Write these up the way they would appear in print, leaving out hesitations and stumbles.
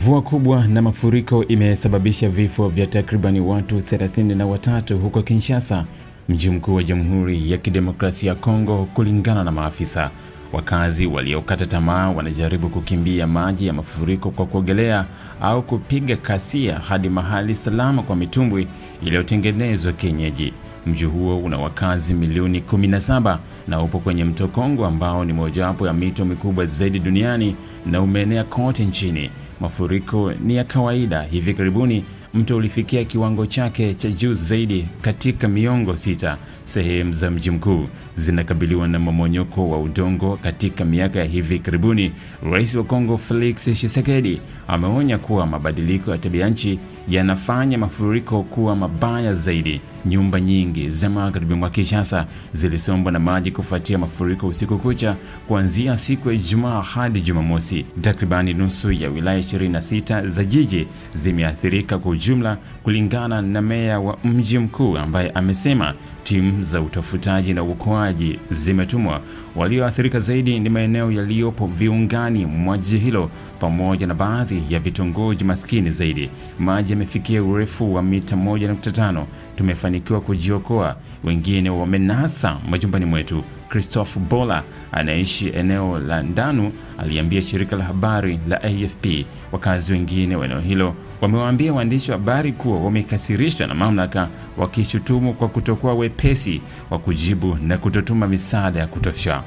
Mvua kubwa na mafuriko imesababisha vifo vya takribani watu 33 huko Kinshasa, mji mkuu wa Jamhuri ya Kidemokrasia ya Kongo, kulingana na maafisa. Wakazi waliokata tamaa wanajaribu kukimbia maji ya mafuriko kwa kuogelea au kupiga kasia hadi mahali salama kwa mitumbwi iliyotengenezwa kienyeji. Mji huo una wakazi milioni 17 na upo kwenye mto Kongo ambao ni mojawapo ya mito mikubwa zaidi duniani na umeenea kote nchini. Mafuriko ni ya kawaida. Hivi karibuni mto ulifikia kiwango chake cha juu zaidi katika miongo 6. Sehemu za mji mkuu zinakabiliwa na mmomonyoko wa udongo katika miaka ya hivi karibuni. Rais wa Kongo Felix Tshisekedi ameonya kuwa mabadiliko ya tabianchi yanafanya mafuriko kuwa mabaya zaidi. Nyumba nyingi za magharibi mwa Kinshasa zilisombwa na maji kufuatia mafuriko usiku kucha kuanzia siku ya Ijumaa hadi Jumamosi. Takribani nusu ya wilaya 26 za jiji zimeathirika kwa ujumla, kulingana na meya wa mji mkuu ambaye amesema timu za utafutaji na uokoaji zimetumwa. Walioathirika zaidi ni maeneo yaliyopo viungani mwa jiji hilo pamoja na baadhi ya vitongoji maskini zaidi. Maji yamefikia urefu wa mita 1.5. Tumefanikiwa kujiokoa, wengine wamenasa majumbani mwetu. Christophe Bola anaishi eneo la Ndanu aliambia shirika la habari la AFP. Wakazi wengine wa eneo hilo wamewaambia waandishi wa habari kuwa wamekasirishwa na mamlaka, wakishutumu kwa kutokuwa wepesi wa kujibu na kutotuma misaada ya kutosha.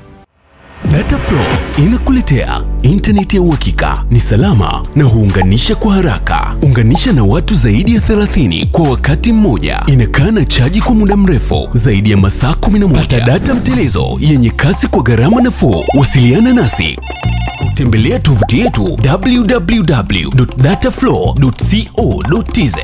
Dataflow inakuletea internet ya uhakika, ni salama na huunganisha kwa haraka. Unganisha na watu zaidi ya 30 kwa wakati mmoja. Inakaa na chaji kwa muda mrefu zaidi ya masaa 11. Pata data mtelezo yenye kasi kwa gharama nafuu. Wasiliana nasi. Tembelea tovuti yetu www.dataflow.co.tz.